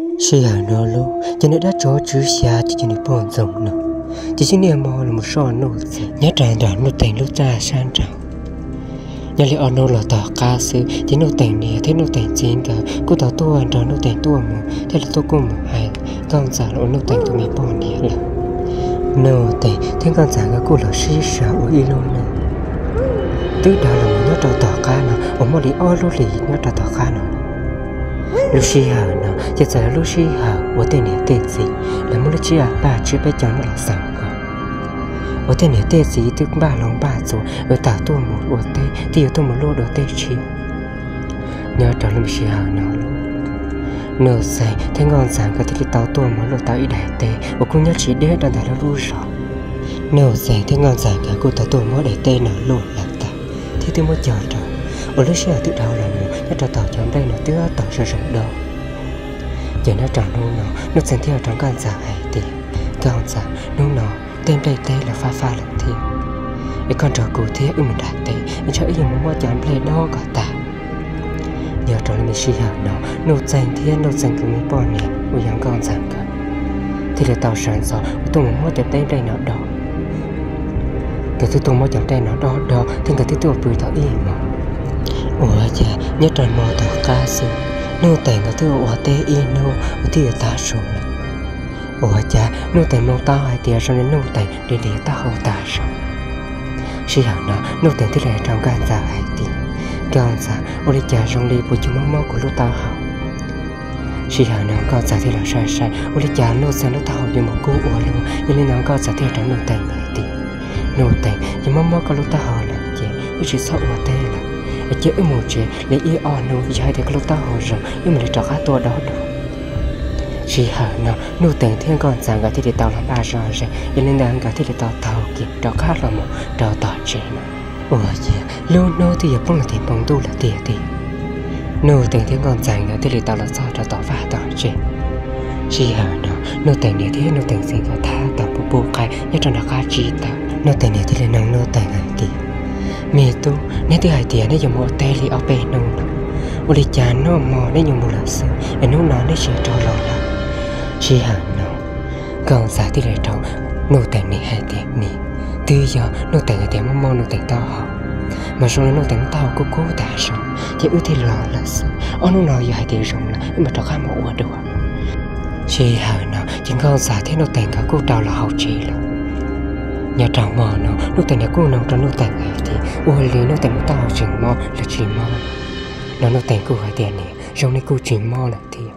Sij hawm no lub ces niag dab tsov tswv xya ces cov niag poj ntxoog no ces yeej niaj hmo los soj Nuj Teem nyob rau nram Nuj Teem lub txaj sab nraud. Nyob li ob hnub los tom qab xwb ces Nuj Teem niam thiab Nuj Teem txiv nkawd kuj tau tuaj nrog Nuj Teem tuaj mus thiab lawv tuaj kuj mus hais Nkauj Ntxawm los ua Nuj Teem tus me poj niam lawm. Nuj Teem thiab Nkauj Ntxawm nkawd kuj los sib sau ua ib lub neej twb dhau los mus nyob rau tom qab no uas muaj li ob lub hlis nyob rau tom qab no. Lub sij hawm no ces txawm yog lub sij hawm uas tej niam tej txiv lawv muaj lub tsiab paj tsiab peb caug noj los xaus nkaus, uas tej niam tej txiv twb npaj hlau npaj txuas yuav tawm tuaj mus ua teb, twb yuav tuaj mus luaj dua teb tshiab. Nyob rau lub sij hawm no, Nuj Teem thiab Nkauj Ntxawm nkawd thiaj li tau tuaj mus luaj tau ib daim teb uas kuj nyob tsis deb rau ntawm lub lub zos. Nuj Teem thiab Nkauj Ntxawm nkawd kuj tau tuaj muab daim teb no luaj lawm tag thiab twb muab cog rau, uas lub sij hawm twb dhau los mus nyob rau tom cov nplej no twb tau zoo zoo dob. Ces nyob rau hnub no Nuj Teem thiaj hais rau Nkauj Ntxawm hais tias, Nkauj Ntxawm, hnub no tej nplej teb los fab fab lawm thiab, es koj nrog kuv thiab wb mus nram teb, es ntshe wb yuav mus muab cov nplej dob kom tag. Nyob rau lub me sij hawm no Nuj Teem thiab Nuj Teem tus me poj niam uas yog Nkauj Ntxawm nkawd thiaj li tau sawv ntxov uas tuaj mus muab cov teb nplej no dob. Nkawd twb tuaj muab cov nplej no dob dob thiab nkawd twb tuaj pw tau ib hmos. Ua cas nyob rau hmo tom qab xwb, Nuj Teem nkawd twb ua teb ib hnub uas twb yuav tag su lawm. Ua cas Nuj Teem mloog tau hais tias zoo li Nuj Teem li li taub hau tag zog. Sij hawm no Nuj Teem thiaj li hais rau Nkauj Ntxawm hais tias, Nkauj Ntxawm, ua li cas zoo li puas yuav mob mob kuv lub taub hau? Sij hawm no Nkauj Ntxawm thiaj los saib saib ua li cas Nuj Teem lub taub hau yuav mus kub ua luaj. Yog li no Nkauj Ntxawm thiaj hais rau Nuj Teem hais tias, Nuj Teem, yog mob mob koj lub taub hau lawm ces wb tsis txhob ua teb lawm, es cia wb mus tsev li ib ob hnub, yog hais tias koj lub taub hau zoo wb mam li rov qab tuaj dob dua. Sij hawm no Nuj Teem thiab Nkauj Ntxawm nkawd thiaj li tau los npaj zog ze, yog li ntawd nkawd thiaj li tau taug kev rov qab los mus rau tom tsev no. Ua cas lub hnub twb yuav poob los tias poob ntuj lawm tiag tiag. Nuj Teem thiab Nkauj Ntxawm nkawd thiaj li tau los txog rau tom vaj tom tsev. Sij hawm no Nuj Teem niam thiab Nuj Teem txiv nkawd tab tom pub pub qaib nyob rau nram qab tsib taug. Nuj Teem niam thiaj li nug Nuj Teem hais tias, Me tub, neb twb hais tias neb yuav mus ua teb li ob peb hnub no, ua li cas noj hmo neb yuav mus lawm xwb es hnub no neb tseem rov los lawm? Sij hawm no Nkauj Ntxawm thiaj li rau Nuj Teem niam hais tias, Niam, twb yog Nuj Teem hais tias mob mob Nuj Teem taub hau, mas zoo li Nuj Teem lub taub hau kub kub tag zog ces wb thiaj los lawm xwb. Ob hnub no yog hais tias zoo lawm wb mam rov qab mus ua dua. Sij hawm no ces Nkauj Ntxawm thiab Nuj Teem nkawd kuj rau los hauv tsev lawm. Nyob rau hmo no Nuj Teem niam kuj nug rau Nuj Teem hais tias ua li Nuj Teem lub taub hau tseem mob los tsis mob no, Nuj Teem kuj hais tias, Niam, zoo li kuj tsis mob lawm thiab.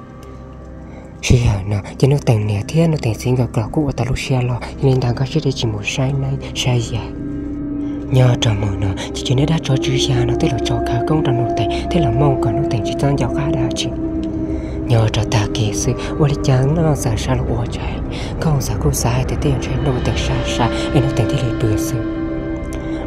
Sij hawm no ces Nuj Teem niam thiab Nuj Teem txiv nkawd los kuj ua tau lub siab loj, yog li ntawd nkawd thiaj li tsis mus saib neeb saib yaig. Nyob rau hmo no ces cov niag dab tsov tswv xya no twb los tso khawv koob rau Nuj Teem thiab los mooj kom Nuj Teem tsis txhob nco qab dab tsi. Nyob rau tag kis xwb ua li cas Nkauj Ntxawm sawv los ua tshais, Nkauj Ntxawm kuj xav hais tias tej zaum ntshe Nuj Teem sab sab es Nuj Teem thiaj li pw xwb.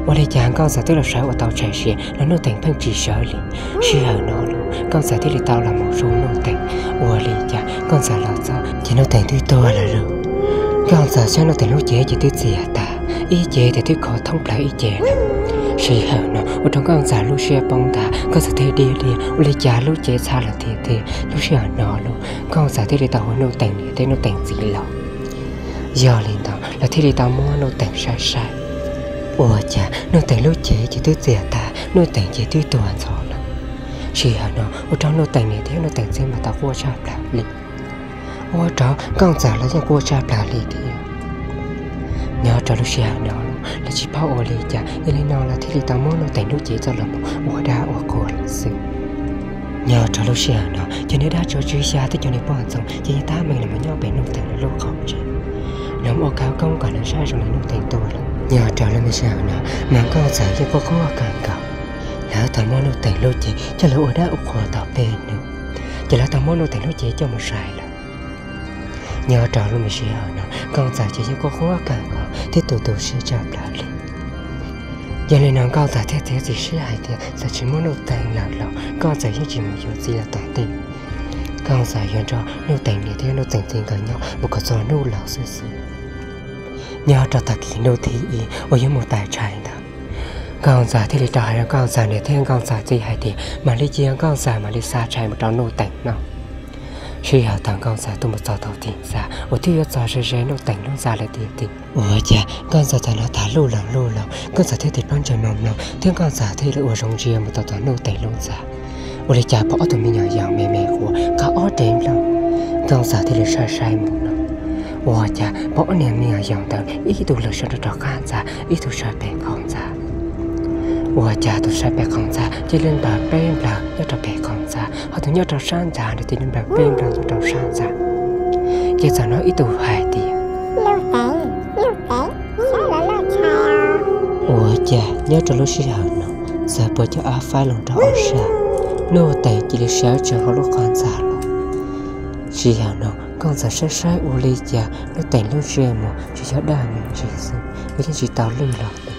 Ua li cas Nkauj Ntxawm twb los sawv ua tau tshais siav los Nuj Teem pheej tsis sawv li. Sij hawm no los Nkauj Ntxawm thiaj li tau los mus su Nuj Teem. Ua li cas Nkauj Ntxawm los txog ces Nuj Teem twb tuag lawm lauj. Nkauj Ntxawm saib Nuj Teem lub cev ces twb txias tag, ib cev ces twb khov thoob plaws ib cev lawm. Sij hawm no ua rau Nkauj Ntxawm lub siab poob ntag, Nkauj Ntxawm thiaj dhia dhia ua li cas lub cev txha lawm tiag tiag. Lub sij hawm no los Nkauj Ntxawm thiaj li tau hu Nuj Teem niam thiab Nuj Teem txiv los. Yog li ntawd lawv thiaj li tau muab Nuj Teem saib saib. Ua cas Nuj Teem lub cev ces twb txias tag, Nuj Teem ces twb tuag ntxov lawm. Sij hawm no ua rau Nuj Teem niam thiab Nuj Teem txiv mas tau quaj tshaj plaws li. Ua rau Nkauj Ntxawm los yeej quaj tshaj plaws li thiab. Nyob rau lub sij hawm no los lawv tsis paub ua li cas, yog li no lawv thiaj li tau muab Nuj Teem lub cev coj los mus ua dab ua qhua lawm xwb. Nyob rau lub sij hawm no cov niag dab tsov tswv xya thiab cov niag poj ntxoog ces yeej tab meeg los mus nyob pem Nuj Teem lawv lub qaum tsev, los ua khawv koob kom lawv saib zoo li Nuj Teem tuag lawm. Nyob rau lub me sij hawm no mas Nkauj Ntxawm yeej quaj quaj kawg nkaus. Lawv tau muab Nuj Teem lub cev coj los ua dab ua qhua tau peb hnub, ces lawv tau muab Nuj Teem lub cev coj mus sai lawm. Nyob rau lub me sij hawm no Nkauj Ntxawm ces yeej quaj quaj kawg nkaus thiab tu tu siab tshaj plaws li. Yog li no Nkauj Ntxawm thiaj txiav txim siab hais tias txawm tsis muaj Nuj Teem lawm los Nkauj Ntxawm yeej tsis mus yuav txiv lawm tom ntej. Nkauj Ntxawm yuav nrog Nuj Teem niam thiab Nuj Teem txiv nkawd nyob mus kom txog hnub laus xwb xwb. Nyob rau tag kis hnub thib ib uas yuav mus tais tshais ntawd, Nkauj Ntxawm thiaj li rov hais rau Nkauj Ntxawm niam thiab Nkauj Ntxawm txiv hais tias mam li cia Nkauj Ntxawm mam li xa tshais mus rau Nuj Teem noj. Sij hawm thaum Nkauj Ntxawm tuaj mus txog tau tim ntxa uas twb yuav txog ze ze Nuj Teem lub ntxa lawm tiag tiag, ua cas Nkauj Ntxawm thaum no tham luj loos luj loos, Nkauj Ntxawm thiaj tis plab ntsaws mloog mloog thiab Nkauj Ntxawm thiaj li ua zoo ntsia mus tau tom Nuj Teem lub ntxa. Ua li cas pom ob tug me nyuam yaus me me quav qab ob rev nplooj. Nkauj Ntxawm thiaj li saib saib mus no, ua cas pom ob niag me nyuam yaus ntawd ib tug los sawv rau rov qab ntxa, ib tug sawv pem qaum ntxa. Ua cas tus sawv pem qaum ntxa cia li nplawm peb nplawg nyob rau pem qaum ntxa, ho tus nyob rau sab ntxa ntawd cia li nplawm peb nplawg nyob rau sab ntxa. Ces txawm hnov ib tug hais tias, Nuj Teem, Nuj Teem, saib los noj tshais. Ua cas nyob rau lub sij hawm no txawm pom cov av faib los rau ob sab, Nuj Teem cia li sawv tsees hauv lub qab ntxa los. Sij hawm no Nkauj Ntxawm saib saib ua li cas Nuj Teem lub ntsej muag tsis yog daj me ntsis xwb, nws yeej tsis tau lwj los li.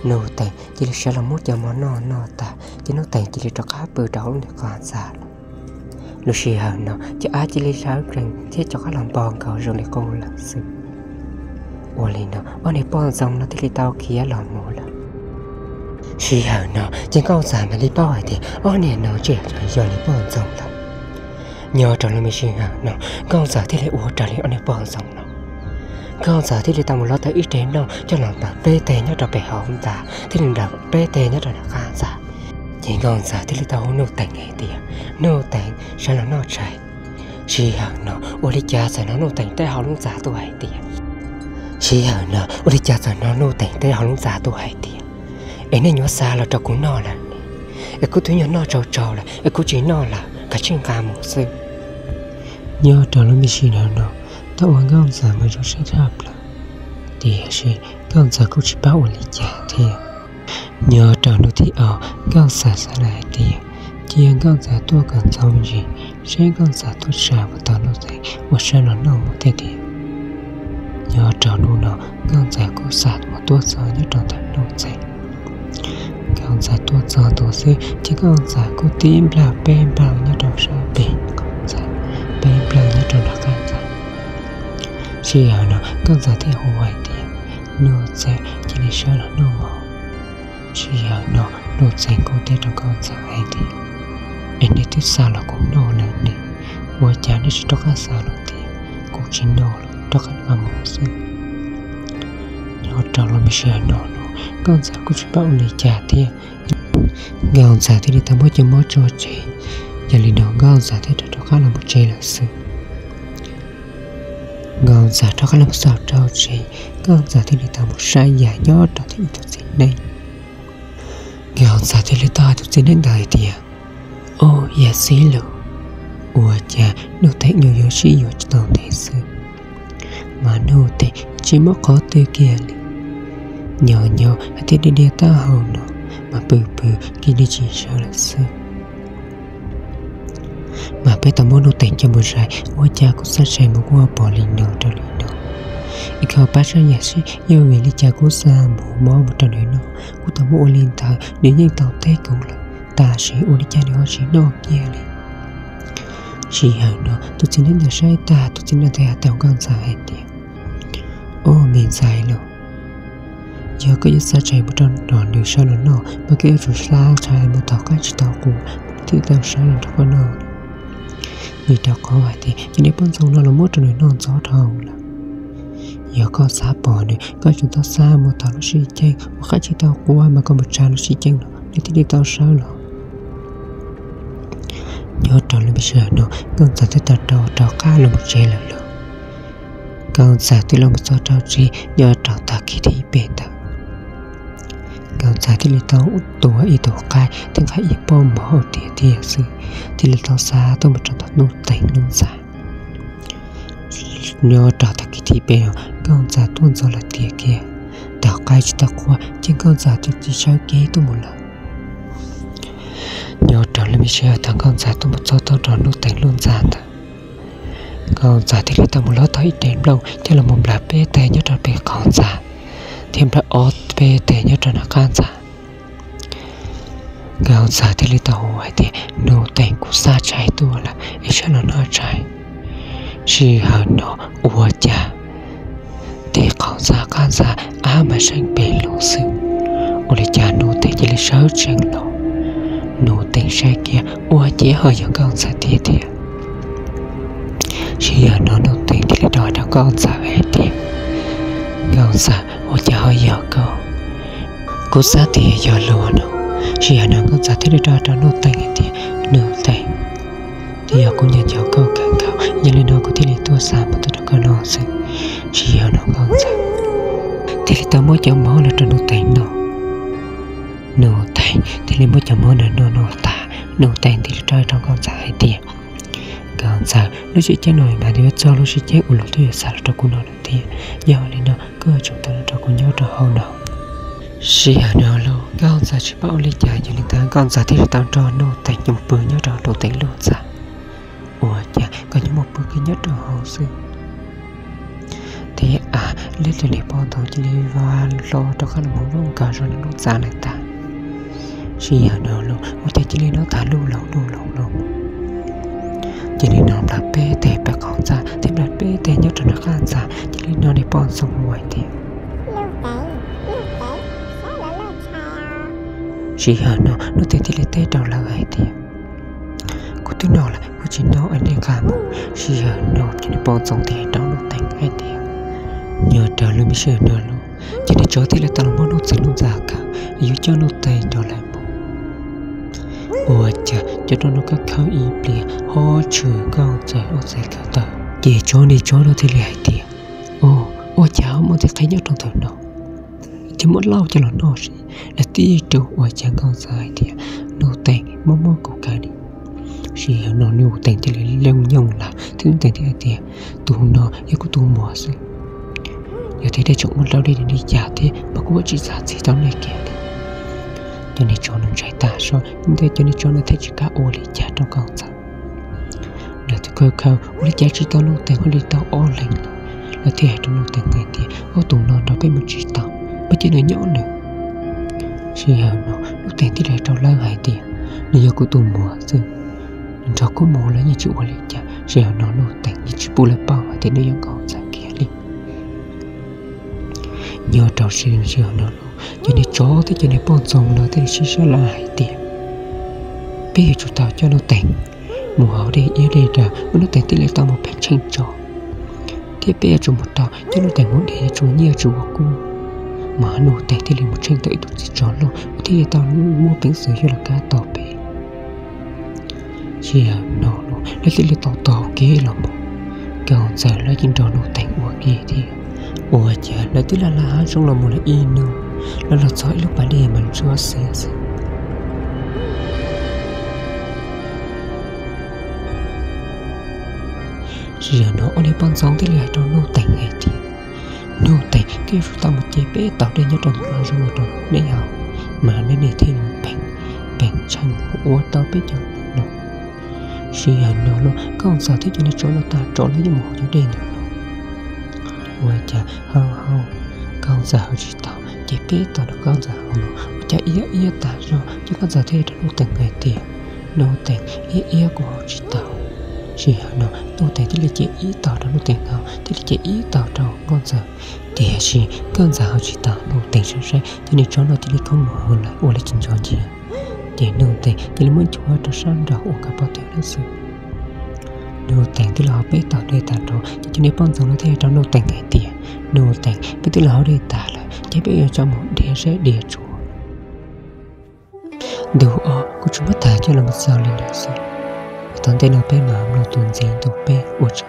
Nuj Teem cia li sawv los muab cov mov noj noj tag ces Nuj Teem cia li rov qab pw rau hauv lub niag qab ntxa los. Lub sij hawm no cov av cia li sawv tsees thiab rov qab los npo nkaus zoo li qub lawm xwb. Ua li no ob niag poj ntxoog no thiaj li tau khiav los mus lawm. Sij hawm no ces Nkauj Ntxawm mam li paub hais tias ob niag no ntshe yog niag poj ntxoog lawm. Nyob rau lub me sij hawm no Nkauj Ntxawm thiaj li ua raws li ob niag poj ntxoog no. Nkauj Ntxawm thiaj li tau mus lov tau ib rev nplooj coj los nplawm peb teg nyob rau pem hauv ntxa thiab nplawm peb teg nyob rau nram qab ntxa. Ces Nkauj Ntxawm thiaj li tau hu Nuj Teem hais tias, Nuj Teem, sawv los noj tshais. Sij hawm no ua li cas txawm hnov Nuj Teem teb hauv lub ntxa tuaj hais tias, Sij hawm no ua li cas txawm hnov Nuj Teem teb hauv lub ntxa tuaj hais tias, Es nej nyuam qhuav xa los rau kuv noj lawm ne, es kuv twb nyuag noj tsau tsau lawm es kuv tsis noj lawm, kav tsij nqa mus xwb. Nyob rau lub me sij hawm no, tau ua Nkauj Ntxawm mas zoo siab tshaj plaws, tiam sis Nkauj Ntxawm kuj tsis paub ua li cas thiab. Nyob rau hnub thib ob, Nkauj Ntxawm xav lawm hais tias, cia Nkauj Ntxawm tuaj kom ntxoov ntsis, seb Nkauj Ntxawm tuaj tsa puas tau Nuj Teem uas sawv los noj mus thiab tiag. Nyob rau hnub no, Nkauj Ntxawm kuj xa mus tuaj txog nyob rau ntawm Nuj Teem. Nkauj Ntxawm tuaj txog ntua xwb ces Nkauj Ntxawm kuj tib nplawg peb nplawg nyob rau sab pem Nkauj Ntxawm, peb nplawg nyob rau nram qab ntxa. Sij hawm no Nkauj Ntxawm thiaj hu hais tias, Nuj Teem, cia li sawv los noj mov. Sij hawm no Nuj Teem kuj teb rau Nkauj Ntxawm hais tias, Es nej twb xa los kuv noj lawm ne, ua cas nej tsis rov qab xa los thiab? Kuv tsis noj lawm, rov qab nqa mus xwb. Nyob rau lub me sij hawm no los Nkauj Ntxawm kuj tsis paub ua li cas thiab. Nkauj Ntxawm thiaj li tau muab cov mov tso tseg. Yog li no Nkauj Ntxawm thiaj rov rov qab los mus tsev lawm xwb. Nkauj Ntxawm rov qab los mus txog rau tsev, Nkauj Ntxawm thiaj li tau mus saib yam nyob rau ntawm ib tug txiv neej. Nkauj Ntxawm thiaj li tau hais tus txiv neej ntawd hais tias, Au yawm txiv los, ua cas Nuj Teem nyuam yuav sib yuav tsis tau ntev xwb, mas Nuj Teem tsis muaj qhov twg kiag li. Nyob nyob hais tias dhia dhia taub hau no, mas pw pw cia li tsis sawv lawm xwb. Mas peb tau muab Nuj Teem coj mus zais, ua cas kuv xav tshais mus kuj pom li no rau li no. Es koj pab saib yam seb yog vim li cas kuv xa mus mob mus rau nws noj. Kuv tau muab ua li ntawd nws yeej tau teb kuv lawm, tab sis ua li cas nws ho tsis noj kiag li. Sij hawm no tus txiv neej ntawd saib tag, tus txiv neej ntawd hais rau Nkauj Ntxawm hais tias, Au me ntxhais los, yog koj yuav xa tshais mus rau nws sawv los noj mas koj yuav tsum xa tshais mus thaum qaib tsis tau qua, nws thiaj tau sawv los nrog koj noj. Vim rau qhov hais tias cov niag poj ntxoog no los muab rau nws noj ntxov dhau lawm. Yog koj xav pom nws, koj tsum tau xa mus thaum lub sij ceeb uas qaib tsis tau qua mas koj mus tsa lub sij ceeb no nws thiaj li tau sawv los. Nyob rau lub me sij hawm no Nkauj Ntxawm twb tau rau rov qab los mus tsev lawm los. Nkauj Ntxawm twb los mus txog rau tsev nyob rau tag kis thib peb ntawd, Nkauj Ntxawm thiaj li tau tua ib tug qaib thiab nqa ib pob mov hauv tiag tiag xwb, thiaj li tau xa tuaj mus rau tom Nuj Teem lub ntxa. Nyob rau tag kis thib peb no Nkauj Ntxawm tuaj ntxov lawm tiag kiag, thaum qaib tsis tau qua ces Nkauj Ntxawm thiaj tsis sawv kev tuaj mus lawm. Nyob rau lub me sij hawm thaum Nkauj Ntxawm tuaj mus txog tau rau Nuj Teem lub ntxa ntawd, Nkauj Ntxawm thiaj li tau mus lov tau ib rev nplooj coj los mus nplawm peb teg nyob rau pem qaum ntxa, thiab nplawm ob peb teg nyob rau nram qab ntxa. Nkauj Ntxawm thiaj li tau hu hais tias, Nuj Teem, kuv xa tshais tuaj lawm es sawv los noj tshais. Sij hawm no ua cas tej qaum ntxa qab ntxa ab mas seeb pes lug xwb. Ua li cas Nuj Teem cia li sawv tsees los, Nuj Teem saib kiag ua ciav ho yog Nkauj Ntxawm tiag tiag. Sij hawm no Nuj Teem thiaj li rov hais rau Nkauj Ntxawm hais tias, Nkauj Ntxawm, ua cas ho yog koj? Kuv xav tias yog luag no. Sij hawm no Nkauj Ntxawm thiaj li rov hais rau Nuj Teem hais tias, Nuj Teem, twb yog kuv nyiam nyiam koj kawg nkaus, yog li no kuv thiaj li tuaj xa mus tuaj rau koj no xwb. Sij hawm no Nkauj Ntxawm thiaj li tau muab cov mov los rau Nuj Teem noj. Nuj Teem thiaj li muab cov mov ntawd noj noj tas, Nuj Teem thiaj li rov hais rau Nkauj Ntxawm hais tias, Nkauj Ntxawm, lub sij ceeb no mas twb yuav txog lub sij ceeb uas luag twb yuav xa los rau kuv no lawm thiab, yog li no koj yuav tsum tau los nrog kuv nyob rau hauv no. Sij hawm no los Nkauj Ntxawm tsis paub ua li cas, yog li ntawd Nkauj Ntxawm thiaj li tau nrog Nuj Teem mus pw nyob rau Nuj Teem lub txaj. Ua cas nkawd nyuam qhuav pw kiag nyob rau hauv xwb, thiab a, lub niag poj ntxoog cia li vaj hlo rov qab los mus nyob nkawd zos lub txaj lawm tag. Sij hawm no los ua cas cia li hnov tas luj loos luj loos los. Cia li hnov nplawm peb teg pem qaum txaj thiab nplawm peb teg nyob rau nram qab txaj, cia li hnov niag poj ntxoog hu hais tias, Sij hawm no Nuj Teem thiaj li teb rau lawv hais tias, Kuv twb noj lawm, kuv tsis noj es nej nqa mus. Sij hawm no ces niag poj ntxoog thiaj hais rau Nuj Teem hais tias, Nyob rau lub me sij hawm no los ces niag tsov thiaj li tau los muab Nuj Teem lub ntxa kaw, yuav coj Nuj Teem nrog lawv mus. Ua cas cov rooj no khawb khawb ib pliag ho tshwm Nkauj Ntxawm ob txhais ko taw. Ces tsov niag tsov no thiaj li hais tias, Ua cas ho muaj ntxim qhe nyob rau ntawm no? Ces muab lauj coj los noj seb. Lawv tib rau ua cas Nkauj Ntxawm hais tias Nuj Teem mob mob kuv kawg li. Sij hawm no Nuj Teem thiaj li looj nyoog lawm thiab Nuj Teem thiaj hais tias, Tus no yog kuv tus muam xwb. Yog tias tej tsoom muaj dab tsi li cas thiab mas kuv yuav tsis txav txim rau nej kiag li. Cov niag tsov no ntshai tag zog, ntawm cov niag tsov no thiaj tsis kam ua li cas rau Nkauj Ntxawm. Lawv thiaj khawb khawb ua li cas tsis tau Nuj Teem ho li tau ob leeg. Lawv thiaj hais rau Nuj Teem hais tias, Ob, tus no nrog peb mus tsis tau, peb cia nws nyob nws. Sij hawm no Nuj Teem thiaj li hais rau lawv hais tias, Nws yog kuv tus muam xwb, nws nrog kuv mus los yeej tsis ua li cas. Sij hawm no Nuj Teem yeej tsis pub lawv paub hais tias nws yog Nkauj Ntxawm kiag li. Nyob rau sij hawm no los cov niag tsov thiab cov niag poj ntxoog no thiaj li sib sab laj hais tias, Peb yuav tsum tau coj Nuj Teem mus hauv dej iab dej daw, mas Nuj Teem thiaj li tau mus pheej tsheej tsov. Thiab peb yuav tsum mus tau coj Nuj Teem mus de yuav tsum nyiaj tsum ua kub, mas Nuj Teem thiaj li mus tsheej tau ib tug txiv tsov loj uas thiaj li tau muaj peev xwm yuav los kab tau peb. Sij hawm no los lawv thiaj li tau taug kev los mus, Nkauj Ntxawm lawv yeej nrog Nuj Teem ua ke thiab. Ua cas lawv twb laj laj hav zoov los mus li ib hnub, lawv los txog ib lub pas dej mas ntsuab xiab xwb. Sij hawm no ob niag poj ntxoog thiaj li hais rau Nuj Teem hais tias, Nuj Teem, koj yuav tsum tau mus ce peb tog dej nyob rau ntawm no zoo rau nej haus, mas nej thiaj li pheej pheej tsheej mus ua tau peb cov no. Sij hawm no los Nkauj Ntxawm thiab cov niag tsov no tag rov los yeej mus haus cov dej ntawd no. Ua cas haus haus, Nkauj Ntxawm haus tsis tau, ces peb tog rau Nkauj Ntxawm haus los ua cas iab iab tag zog, ces Nkauj Ntxawm thiaj li rau Nuj Teem hais tias, Nuj Teem, iab iab kuv haus tsis tau. Sij hawm no Nuj Teem thiaj li ce ib tog rau Nuj Teem haus, thiaj li ce ib tog rau Nkauj Ntxawm. Tiam sis Nkauj Ntxawm haus tsis tau, Nuj Teem saib saib cov niag tsov no cia li khoob mus haus lawm ua li tsis nco ntsia. Ces Nuj Teem cia li muab nchuav rau sab nraud ua nkawd pov thawj lawm xwb. Nuj Teem twb los haus peb tog dej tag nrho, ces cov niag poj ntxoog no thiaj hais rau Nuj Teem hais tias, Nuj Teem, peb twb los haus dej tag lawm, ces peb yuav tau mus dhia zeb dhia tsuas. Ntu ob kuv tsuas muab tham coj los mus xaus li no xwb. Tom ntej no peb mam mloog tus ntxiv ntu peb ua tsaug.